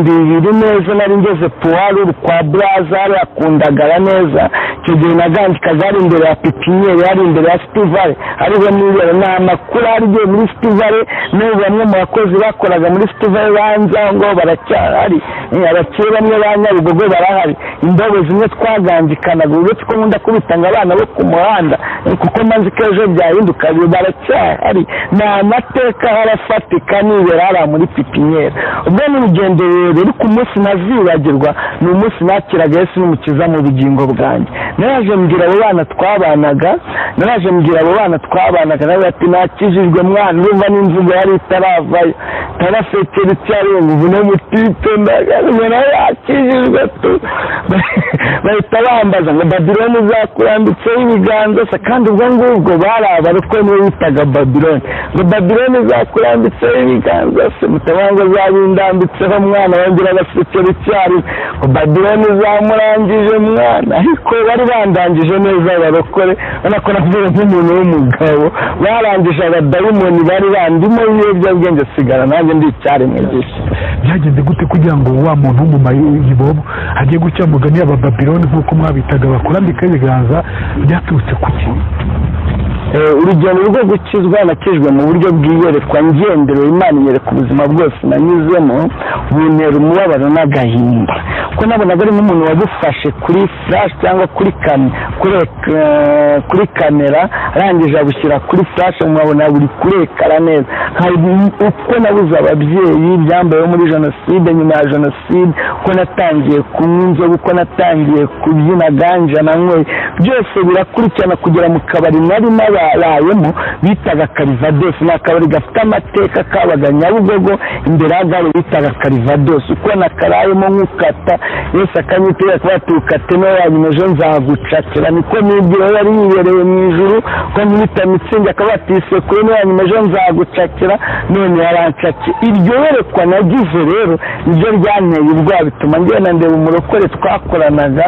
2000 neza, nari ngeze puwaruru kwa Buraza hariya ku Ndagara neza. Icyo gihe nagandikaga hari imbere ya pipiniyeri, hari imbere ya Sitivare, hariho n'ibere. Ni amakuru arigiye muri Sitivare. N'ubu bamwe mu bakozi bakoraga muri Sitivare banze aho ngaho baracyahari. Abakire bamwe ba Nyabugogo barahari. Indobo zimwe twagandikanaga, uretse ko nkunda kubitanga abana bo ku muhanda, kuko maze ko ejo byahinduka, baracyahari. Ni amateka harafatika, nibera hariya muri pipiniyeri. Ubwo ni urugendo rurerure, ariko umunsi ntazibagirwa ni umunsi nakiraga Yesu n'Umukiza mu bugingo bwanjye. Naraje mbwira abo bana twabanaga nawe ati: "Nakijijwe mwana." Urumva n'imvugo yari itaravayo, tarasekera icyarimwe. Ubu no mutipe ndagaruye nawe yakijijwe tu. Bahita bambaza ngo: "Babiloni izakurambitseho ibiganza se?" Kandi ubwo ngubwo bari abarokore, niwe bitaga Babiloni, ngo: "Babiloni izakurambitseho ibiganza se?" Mutabanga zabindambitseho mwana. Bongera basekera icyarimwe ngo: "Babiloni izamurangije mwana." Ariko bari bandangije neza abarokore, ubona ko navuye nk'umuntu w'umugabo. Barangije abadayimoni bari bandimo ibiyobyabwenge, sigara nanjye ndi icyaremwe gishya. Byagenze gute kugira ngo wa muntu w'umumayibobo agiye guca mugani y'Abababiloni nk'uko mwabitaga bakurambikaho ibiganza? Byaturutse ku ki? Urugendo rwo gukizwa, nakijwe mu buryo bw'iyerekwa. Ngenderewe Imana inyereka ubuzima bwose nanyuzemo, buntera umubabaro n'agahinda, kuko nabonaga ari nk'umuntu wabufashe kuri flash cyangwa kuri kamera, arangije abushyira kuri flash, nkabona buri kurekara neza. Hari uko nabuze ababyeyi, byambayeho muri jenoside, nyuma ya jenoside, uko natangiye kunywa inzoga, uko natangiye kubyina ganja nanyweye, byose birakurikirana kugera mu kabari nari nabarayemo bitaga Karivadosi. Ni akabari gafite amateka, kabaga Nyabugogo imbere ya gare, bitaga Karivadosi. Uko nakarayemo nk'ukata, Yesu akanyitera kuba ati: "Ukate niwe wanyuma, ejo nzagucakira." Niko nibwira, yari yibereye mu ijuru. Ko nkubita mitsingi akaba ati: "Isekuru niwe wanyuma, ejo nzagucakira." None yarancakiye. Iryo yerekwa nagize rero niryo ryanteye ubwoba, bituma ngenda ndeba umurokore twakoranaga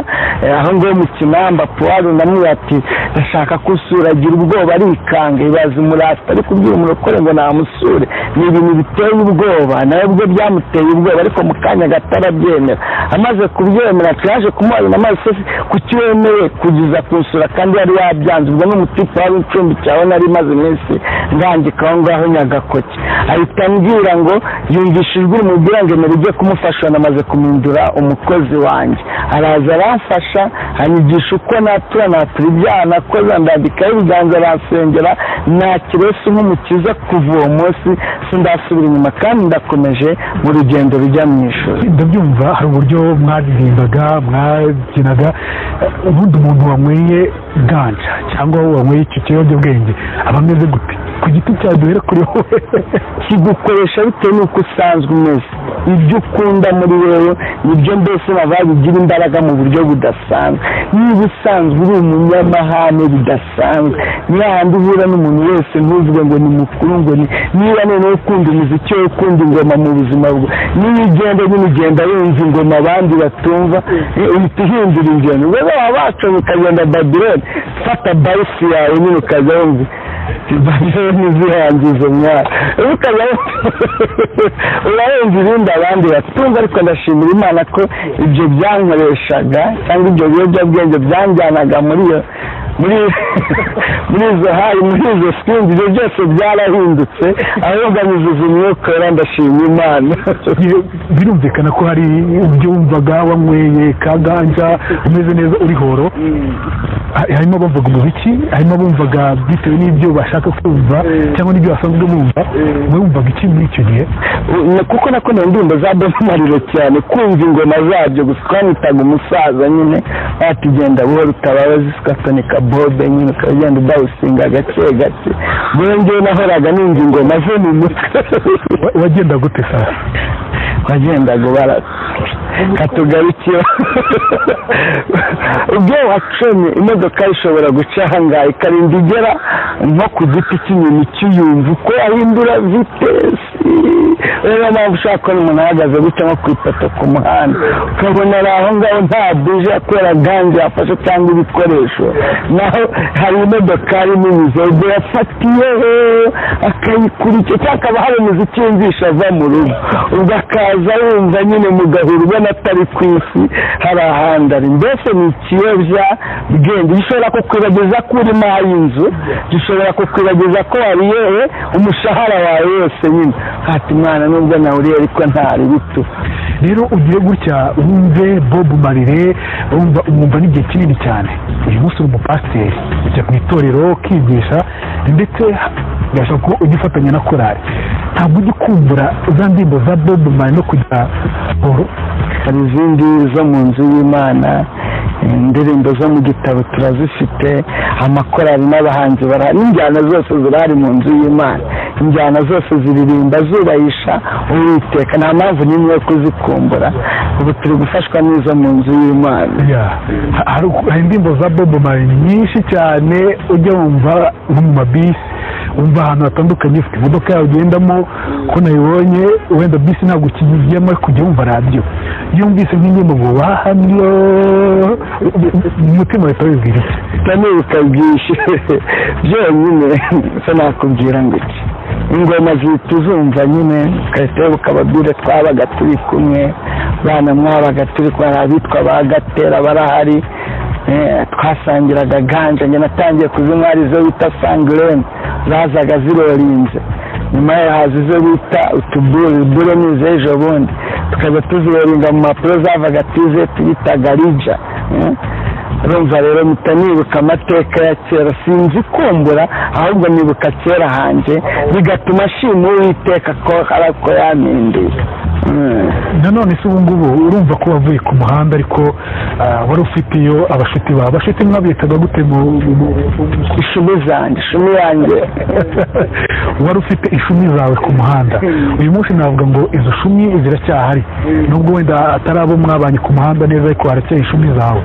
aho ngaho mu Kinamba puwari, ndamubwira ati: "Ndashaka ko usura." Agira ubwoba, arikanga. Ibaza umurasta ari kubwira umurokore ngo namusure, ni ibintu biteye ubwoba. Nawe ubwo byamuteye ubwoba, ariko mu kanya gato arabyemera. Amaze kubyemera, twaje kumubaza amaso: "Kuki wemeye kugeza kunsura kandi yari yabyanze?" Ubwo n'umutipe wari ucumbikiye aho nari maze iminsi ngangika aho ngaho Nyagakoki, ahita ambwira ngo yumvishe ijwi rimubwira ngo: "Emera ujye kumufasha, namaze kumwindura umukozi wanjye." Araza aramfasha, anyigisha uko natura, natura ibyaha nakoze, ndandikaho ibiganza, aransengera, nakira Yesu nk'Umukiza. Kuva uwo munsi sindasubira inyuma, kandi ndakomeje mu rugendo rujya mu ijuru. Ndabyumva, hari uburyo mwaririmbaga, mwabyinaga. Ubundi umuntu wanyweye ganja cyangwa wanyweye icyo kiyobyabwenge aba ameze gute ku giti cyawe? Duhere kuri wowe. Kigukoresha bitewe n'uko usanzwe umeze. Ibyo ukunda muri wewe nibyo mbese navuga bigira imbaraga mu buryo budasanzwe. Niba usanzwe uri umunyamahane bidasanzwe, ni hahandi uhura n'umuntu wese ntuvuge ngo ni mukuru, ngo ni niba noneho ukunda umuziki, wowe ukunda ingoma mu buzima bwe, niyo ugenda nyine ugenda wumva ingoma abandi batumva, uhita uhindura ingendo. Ubwo baba bacanye ukagenda Babiloni, fata bayisi yawe nyine ukajya wumva Babiloni zihangiza umwana, ukajya urahumva ibindi abandi batumva. Ariko ndashimira Imana ko ibyo byankoreshaga cyangwa ibyo biyobyabwenge byanjyanaga muri iyo muri izo high, muri izo swing, ibyo byose byarahindutse, ahubwo anyuzuza Umwuka Wera. Ndashima Imana. Birumvikana ko hari ibyo wumvaga wanyweye ka ganja umeze neza uri horo. Harimo abumvaga umuziki, harimo abumvaga bitewe n'ibyo bashaka kumva cyangwa n'ibyo basanzwe bumva. Wowe wumvaga iki muri icyo gihe? Kuko nakunda indirimbo za Bob Marley cyane, kumva ingoma zabyo gusa. Twamwitaga umusaza nyine, watugenda buhoro utababaza, ugasunika bobe nyine ukagenda udawusinga gake gake. Njyewe nahoraga numva ingoma ze mu mutwe. Wagenda gute sasa? Wagendaga ubara katugarukira. Ubwo wacomye imodoka ishobora guca ahangaha ikarinda igera nko ku giti cy'inyoni, cyuyumva uko yahindura vitesse. Rero mpamvu ushobora kubona umuntu ahagaze gutya nko ku ipoto ku muhanda, ukabona ari aho ngaho nta buje kubera ganja yafashe cyangwa ibikoresho. Naho hari imodokari nini zego yafatiyeho akayikurikira, cyangwa akaba hari umuziki yumvisha ava mu rugo, ubwo akaza wumva nyine mugahura ubona atari ku isi, hari ahandi ari. Mbese ni ikiyobyabwenge gishobora kukwibagiza ko urimo ay'inzu, gishobora kukwibagiza ko wariye umushahara wawe wose nyine, ati mwana nubwo nawuriye ariko ntari bitu. Rero ugire gutya wumve Bob Marley, wumva umwumva n'igihe kinini cyane. Uyu munsi uri umupasiteri, ujya mu itorero ukigisha, ndetse birashoboka ko ujya ufatanya na korali. Ntabwo ujya ukumbura za ndirimbo za Bob Marley no kujya horo? Hari izindi zo mu nzu y'Imana, indirimbo zo mu gitabo turazifite, amakorali n'abahanzi barahari, n'injyana zose zirahari mu nzu y'Imana. Injyana zose ziririmba zubahisha Uwiteka, nta mpamvu n'imwe yo kuzikumbura. Ubu turi gufashwa n'izo mu nzu y'Imana. Yeah. Hari indirimbo za Bob Marley nyinshi cyane ujya wumva nko mu mabisi, wumva ahantu hatandukanye. Ufite imodoka yawe ugendamo, ko nayibonye, wenda bisi ntabwo ukiyigiyemo, ariko ujya wumva radiyo. Iyo wumvise nk'indirimbo ngo wahamyo, umutima uhita wibwira iki? Nibuka byinshi byonyine, se nakubwira ngo iki? Ingoma zihita uzumva nyine ugahita wibuka ababwire twabaga turi kumwe, bana mwabaga turi kumwe, hari abitwa ba Gatera barahari. Twasangiraga ganja. Njye natangiye kuzinywa hari izo bita sangirene zazaga zirorinze, nyuma yaho haza izo bita utubure, bure ni iz'ejo bundi, tukajya tuziroringa mu mpapuro zavaga tize tubitaga rija. Urumva rero mpita nibuka amateka ya kera. Sinzi kumbura, ahubwo nibuka kera hanjye, bigatuma ashima Uwiteka ko hari uko yampinduye. Nanone se ubu ngubu urumva ko wavuye ku muhanda, ariko wari ufite iyo abashuti bawe, abashuti mwabitaga gute Ishumi zanjye, ishumi yanjye. Wari ufite ishumi zawe ku muhanda. Uyu munsi navuga ngo izo shumi ziracyahari, nubwo wenda atari abo mwabanye ku muhanda neza, ariko haracyari ishumi zawe.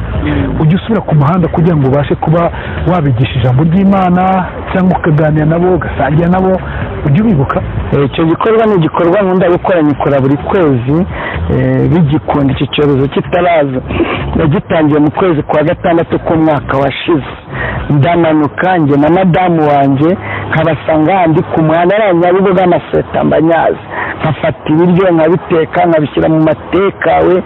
Ujya usubira ku muhanda kugira ngo ubashe kuba wabigisha ijambo ry'Imana, cyangwa ukaganira nabo, ugasangira nabo, ujya ubibuka? Icyo gikorwa ni igikorwa nkunda gukora, nyikora buri kwezi. Bigikunda iki cyorezo kitaraza, nagitangiye mu kwezi kwa gatandatu k'umwaka washize. Ndamanuka njye na madamu wanjye, nkabasanga handi ku muhanda ari Nyabugogo, amaseta mbanyazi, nkafata ibiryo nkabiteka, nkabishyira mu matekawe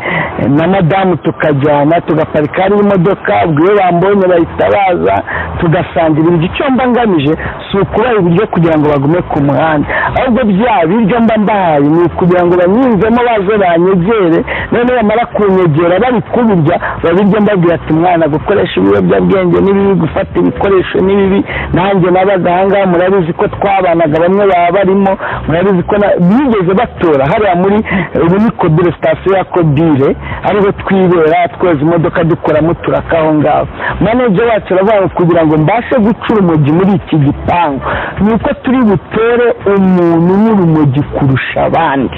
na madamu, tukajyana tugaparika hari imodoka. Ubwo iyo bambonye bahita baza, tugasangira ibiryo. Icyo mba ngamije si ukubaha ibiryo kugira ngo bagume ku muhanda, ahubwo bya biryo mba mbahaye ni ukugira ngo banyiyumvemo, baze banyegere. Noneho bamara kunyegera bari kubirya, babirya mbabwira ati: "Mwana, gukoresha ibiyobyabwenge ni bibi, gufata ibikoresho ni bibi. Nanjye nabaga ahangaha, murabizi ko twabanaga, bamwe baba barimo, murabizi ko bigeze batora hariya muri ubu ni Kodire, sitasiyo ya Kodire, ariho twibera, twoza imodoka, dukoramo turaka aho ngaho. Manager wacu aravuga ngo kugira ngo mbashe guca urumogi muri iki gipangu ni uko turi butore umuntu w'urumogi kurusha abandi,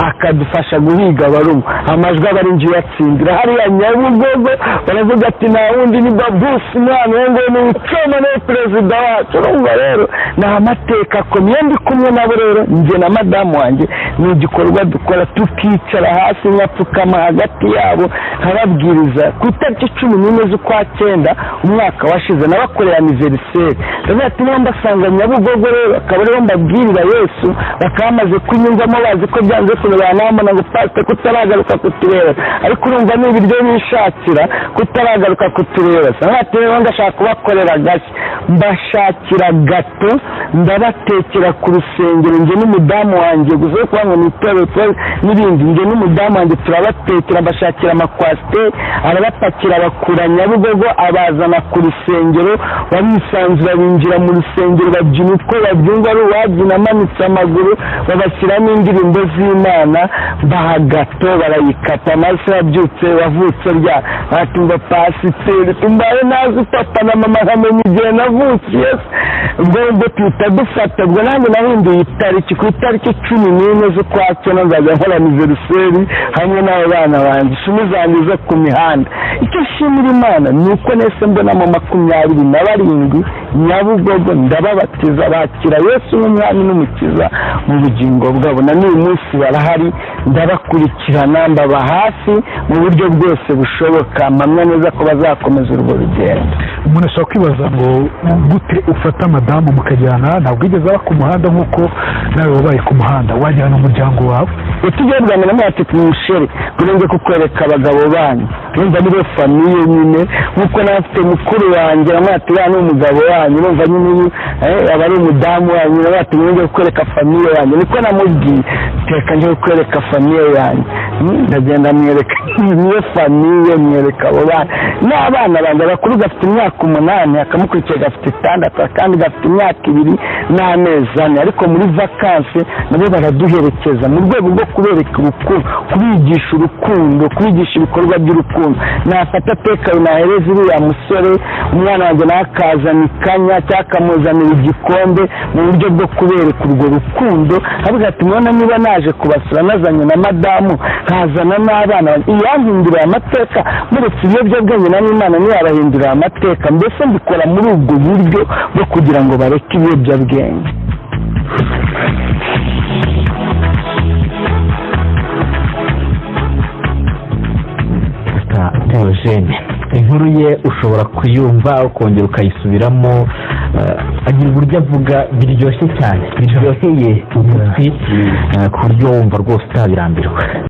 akadufasha guhiga abarunywa, amajwi aba ari njye uyatsindira." Hariya Nyabugogo baravuga ati: "Nta wundi, ni Babusi, umwana uwo nguwo ni ucoma, niwe perezida wacu." Urumva rero ni amateka akomeye. Iyo ndi kumwe nabo rero, njye na madamu wanjye, ni igikorwa dukora, tukicara hasi, nkapfukama hagati yabo, nkababwiriza. Ku itariki 14 z'ukwa cyenda umwaka washize nabakorera anniversaire. Ndavuga ati: "Niba mbasanga Nyabugogo rero, akaba ariho mbabwirira Yesu, bakaba bamaze kunyumvamo, bazi ko byanze banambona ngo pasite kutaragaruka kutureba, ariko urumva ni ibiryo bishakira, kutaragaruka kutureba." Ati: "Rero ndashaka kubakorera agashya." Mbashakira gâteau, ndabatekera ku rusengero, njye n'umudamu wanjye gusa, yo kuvuga ngo ni itorero n'ibindi. Njye n'umudamu wanjye turabatekera, mbashakira amakwasiteri, arabapakira, abakura Nyabugogo abazana ku rusengero, barisanzura, binjira mu rusengero, babyina uko babyumva, ari uwabyina amanitse amaguru, babashyiramo indirimbo z'Imana, baha gâteau, barayikata. Maze wabyutse, wavutse rya batumva pasiteri, tumbaye nazi papa na mama, nkamenya igihe navutse. Wavukiye se? Ubwo ngubwo tuhita dufata. Ubwo nanjye nahinduye itariki, ku itariki 14 z'ukwa cyenda nzajya nkora anniversaire hamwe n'abo bana banjye, ishumi zanjye zo ku mihanda. Icyo nshimira Imana ni uko nese mbonamo 27 Nyabugogo, ndababatiza, bakira Yesu nk'umwami n'umukiza mu bugingo bwabo. Na n'uyu munsi barahari, ndabakurikirana, mbaba hafi mu buryo bwose bushoboka, mpamya neza ko bazakomeza urwo rugendo. Umuntu ashobora kwibaza ngo gute ufata madamu mukajyana? Ntabwo wigeze aba ku muhanda nk'uko nawe wabaye ku muhanda, wajyana umuryango wawe? Utujye bwa mbere namwe ati: "Mushere, kuri kukwereka abagabo banyu." Urumva nibo famille nyine, nk'uko nawe afite mukuru wanjye, namwe ati: "Uriya ni umugabo wanyu." Urumva nyine uyu aba ari umudamu wanyu. Nawe ati: "Njye kukwereka famille yanjye." Niko namubwiye, teka njye kukwereka famille yanjye. Ndagenda mwereka niyo famille, mwereka abo bana n'abana banjye abakuru. Gafite imyaka 8, akamukurikiye gafite 6, akandi gafite imyaka 2 n'amezi 4. Ariko muri vacances nabo baraduherekeza mu rwego rwo kubereka urukundo, kubigisha urukundo, kubigisha ibikorwa by'urukundo. Nafata tekawe nahereza uriya musore, umwana wanjye nawe akazana ikanya cyangwa akamuzanira igikombe, mu buryo bwo kubereka urwo rukundo. Avuga ati: "Mubona niba naje kubasura nazanye na madamu, nkazana n'abana banjye, iyampinduriye amateka, muretse ibiyobyabwenge na n'Imana ntiyabahindurira amateka." Mbese mbikora muri ubwo buryo bwo kugira ngo bareke ibiyobyabwenge. Theogene, inkuru ye ushobora kuyumva ukongera ukayisubiramo. Agira uburyo avuga biryoshye cyane, biryoheye ugutwi, ku buryo wumva rwose utabirambirwa.